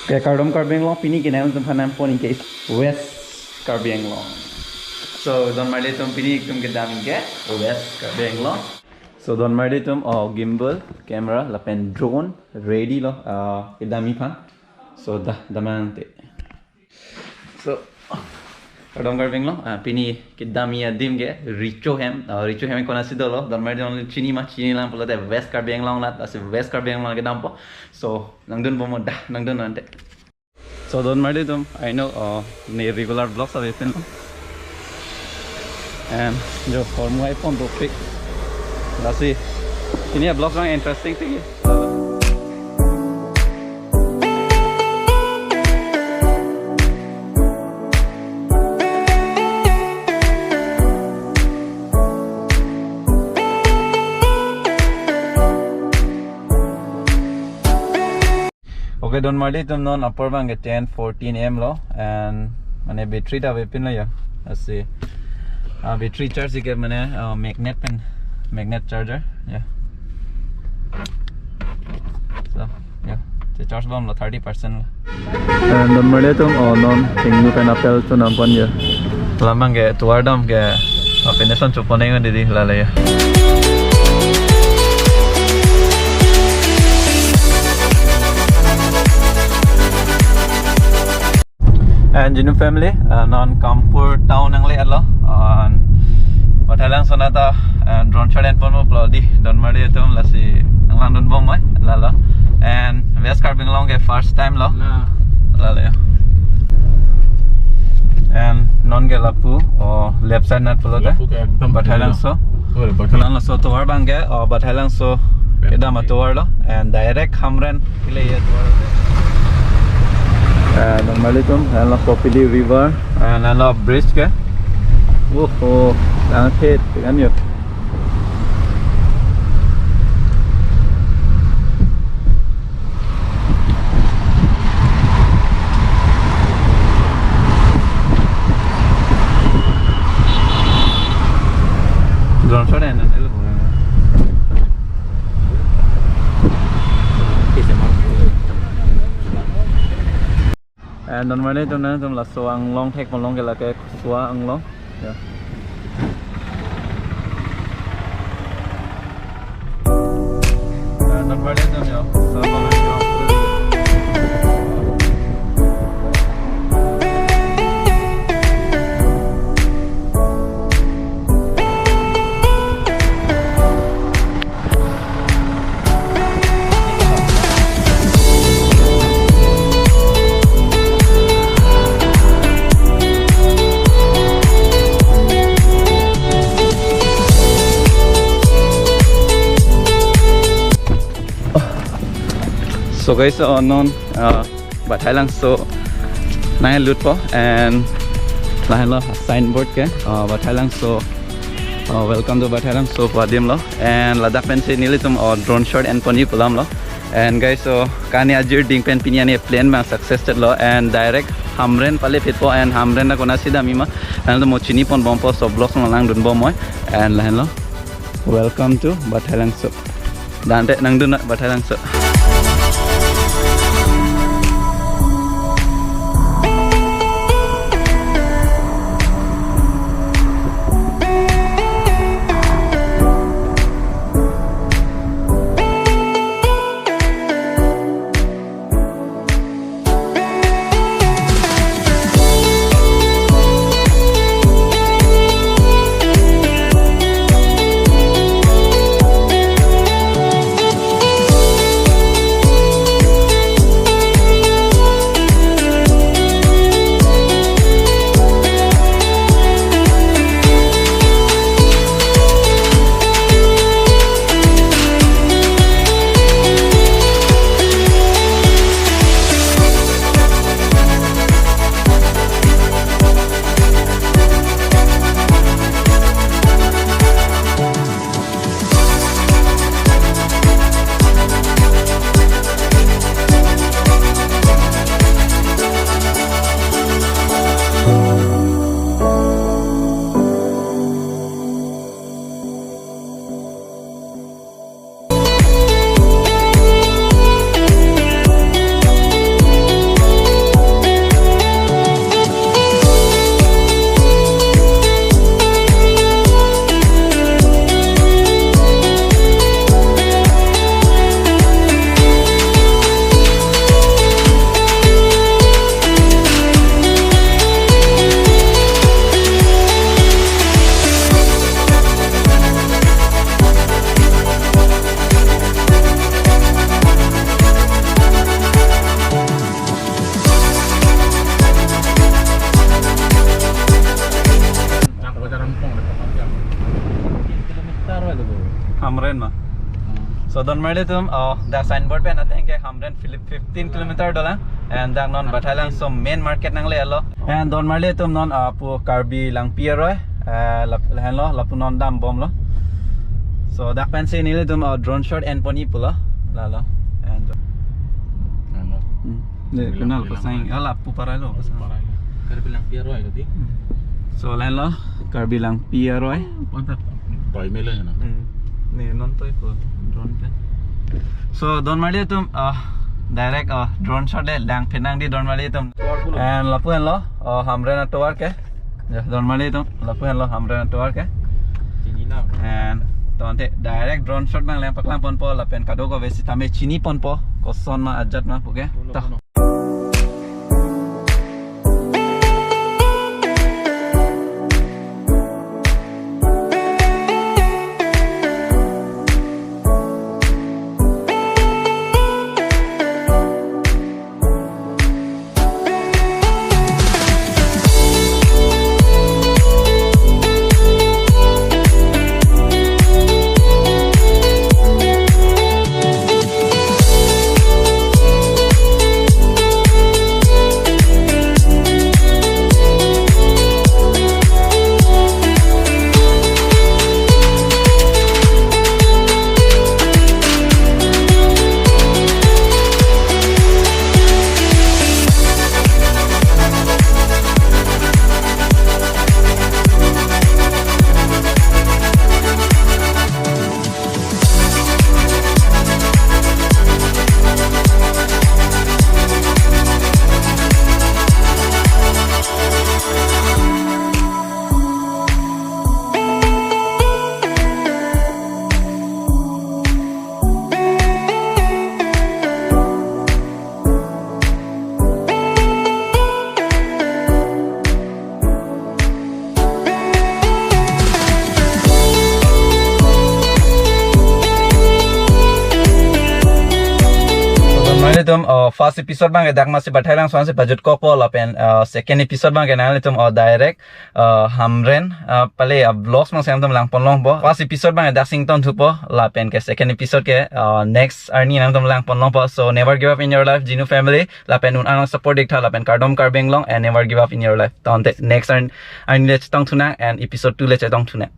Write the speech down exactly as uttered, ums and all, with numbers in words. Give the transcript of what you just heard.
Okay, kardom Karbi Anglong, pini ke nangtum aphan nangpon-ik ke West Karbi Anglong. So, don marli atum, pini itum kedam-ik ke West Karbi Anglong. So, don marli atum, oh, gimbal, camera, lapen drone, ready lo, ah, kedamji aphan. So, dah, damnang te. So, kardom Karbi Anglong, ah, pini kedamji adim ke Richo Hem, ah, Richo Hem konatsi dolo, don marli atum chini ma, chinilang pulote West Karbi Anglong lat, lasi West Karbi Anglong kedampo. So, nangdunbom, dah, nangdun nang te. So, don marli atum, I know, uh, ne regular vlogs avepinlo. And jo hormu hai pon dopik. Lasi, pini avlogs abang interesting tiki. Okay, don marli atum, non apor abang ke ten fourteen A M lo, and mane battery ta avepinlo ya. Lasi, ah, battery charge-ik ke mane, ah, magnet pen, magnet charger ya. So, ya, che-charge bomlo thirty percent lo. And don marli atum, oh, non Hingnu pen apel chonam pon ya. Labang ke tovar dam ke, ah, finish an chopon-ik didi, lale ya. And Jinu family, uh, non Kampur town nangle-etlo. And Baithalangso nata, uh, drone shot enponpo pulo di, don marli atum, lasi nanglangdunbom mai, lalo. And West Karbi Anglong ke first time lo. Na. Lalo ya. And non ke lapu, oh, left side nat pulote. Lapu ke ekdom Baithalangso. Oh, Baithalangso. Baithalangso tovar abang ke, oh, Baithalangso kedam atovar lo. And direct Hamren kile ya tovar. Eh, don marli atum, lahenlo Kopili River, eh, lahenlo bridge ke. Oho, langthet kan yo. Drone shot en, en, en. And don marli atum, nangtum laso anglong thekponlong ke lake Kuswa Anglong. Ya. And don marli atum ya. So guys, uh, non, uh, Baithalangso nanglutpo and lahenlo signboard ke, uh, Baithalangso, uh, welcome to Baithalangso pu adim lo, and ladak pensi nelitum, uh, drone shot enponji pu alam lo. And guys, so kani ajir ding pen pini ani plan abang success lo, and direct Hamren pale phitpo, and Hamren ta konatsi damji ma, and mo chiniponbompo, so vlogs nanglangdunbom moi, and lahenlo. Welcome to Baithalangso. Dante nangdun na Baithalangso. Hamren ma. So don marli atum, oh, dak signboard pen ateng ke Hamren Philip fifteen kilometer dolang. And dak non bathai lang so main market nanglelo. And don marli atum non, ah, pu Karbi Langpi aroi, eh, lap-, lahenlo, lapu non dambomlo. So dak pensi nelitum, ah, drone shot enponji pulo. Lalo. And Ano? Hmm. Ne, Karbi Kunal Langpi pasang. Langpi. Ala pu paralo pasang. Paralo. Karbi Langpi aroi tadi. Hmm. So lahenlo Karbi Langpi aroi. Mantap. Toy melo na. Hmm. Ne non toy ko drone pen. So don marli atum, ah, direct, ah, drone shot le langphenangji don marli atum. And lapu henlo, ah, Hamren atovar ke. Ya, don marli atum, lapu henlo Hamren atovar ke. Chini na. And tangte direct drone shot nangleng paklangponpo lapen kadokave sitame chiniponpo koson ma ajat ma puke. Ulo, Ta. Ulo. So, don marli atum, oh, first episode abang ke dak masi bathai lang so-ansi pajutkokpo lapen, oh, second episode abang ke nanglitum, oh, direct, oh, Hamren, oh, pale, oh, vlogs mang si nangtum langponlongpo. First episode abang ke dak si ingtonthupo lapen ke second episode ke, oh, next arni nangtum langponlongpo. So never give up in your life, Jinu family. Lapen un-an support diktha lapen kardom Karbi Anglong and never give up in your life. Tangte next arni, arni le chetongthunang and episode two le chetongthunang.